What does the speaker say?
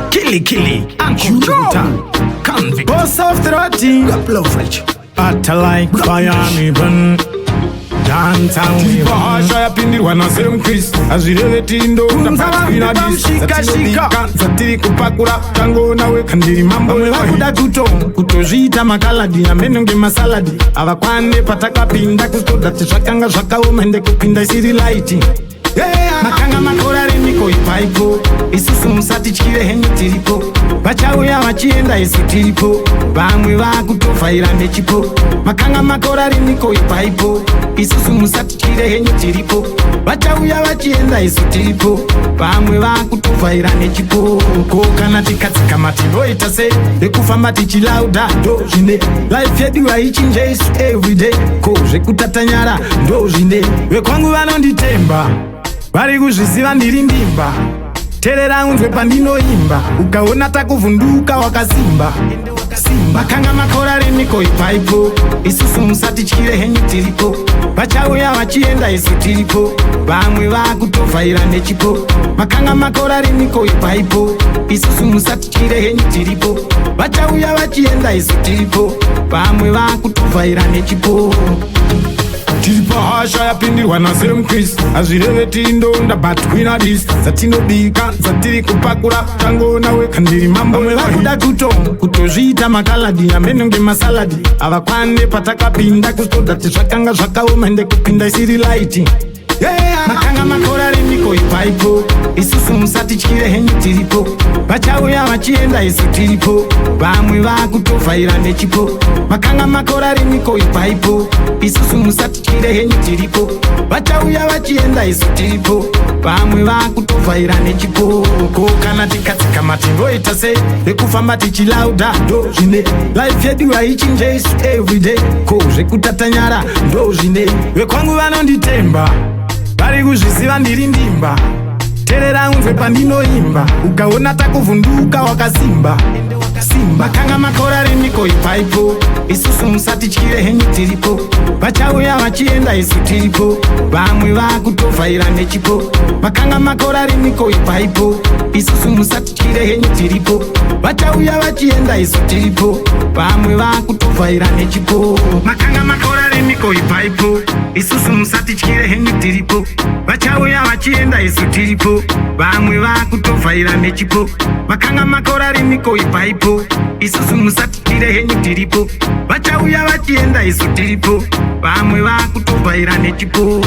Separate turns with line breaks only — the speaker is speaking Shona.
Killy Killy, Uncle Juta, Convict,
Boss of 13, Hotter like fire me burn. Dance and we
Bahasha yapindirwa naSam Chris, hazvireve
Kunza vanhu pamushikashika.
Dzatiri kupakura tangoona weka ndiri mambo.
Vamwe vakuda kutozviita makaladi amenonge masaladi havakwane. Patakapinda kutodati zvakanga zvakaoma, ende kupinda isiri light. Makanga makora riniko ipaiko, isusu musatityire henyu, tiripo. Vachauya vachienda, isu tiripo. Vamwe vakutovhaira nechipo. Makanga makora riniko ipaipo, isusu musatityire henyu, tiripo. Vachauya vachienda, isu tiripo. Vamwe vakutovhaira nechipo. Ko kana tikadzikama tinoita sei? Nekufamba tichilauda ndo zvine life yedu haichinje isu everyday. Ko zvekutatanyara ndo zvine vekwangu vanonditemba, vari kuzviziva ndiri ndimba. Terera unzwe pandinoimba, ukaona takuvhunduka wakasimba simba. Kanga makora riniko ipaipo, isusu musatityire henyu, tiripo. Vachauya vachienda, isu tiripo. Vamwe vakutovhaira nechipo. Makanga makora riniko ipaipo, isusu musatityire henyu, tiripo. Vachauya vachienda, isu tiripo. Vamwe vakutovhaira nechipo.
Tiri pahasha yapindirwa naSam Chris, hazvireve tindonda but kwina dis dzatinobika dzatiri kupakura tangoona weka ndiri mambo.
Vamwe vakuda kutozviita makaladi amenonge masaladi havakwane. Patakapinda kutodati zvakanga zvakaoma, ende kupinda isiri light. Makanga makora riniko ipaipo, isusu musatityire henyu, tiripo. Vachauya vachienda, isu tiripo. Vamwe vakutovhaira nechipo. Makanga makora riniko ipaipo, isusu musatityire henyu, tiripo. Vachauya vachienda, isu tiripo. Vamwe vakutovhaira nechipo. Ko kana tikadzikama tinoita sei? Nekufamba tichilauda ndo zvine life yedu haichinje isu everyday. Ko zvekutatanyara ndo zvine vekwangu vanonditemba, vari kuzviziva ndiri ndimba. Terera unzwe pandinoimba, ukaona takuvhunduka wakasimba simba. Kanga makora riniko ipaipo, isusu musatityire henyu, tiripo. Vachauya vachienda, isu tiripo. Vamwe vakutovhaira nechipo. Makanga makora riniko ipaipo, isusu musatityire henyu, tiripo. Vachauya vachienda, isu tiripo. Vamwe vakutovhaira nechipo. Makanga makora riniko ipaipo, isusu musatityire henyu, tiripo. Vachauya vachienda, isu tiripo. Vamwe vakutovhaira nechipo. Makanga makora riniko ipaipo, isusu musatityire henyu, tiripo. Vachauya vachienda, isu tiripo. Vamwe vakutovhaira nechipo.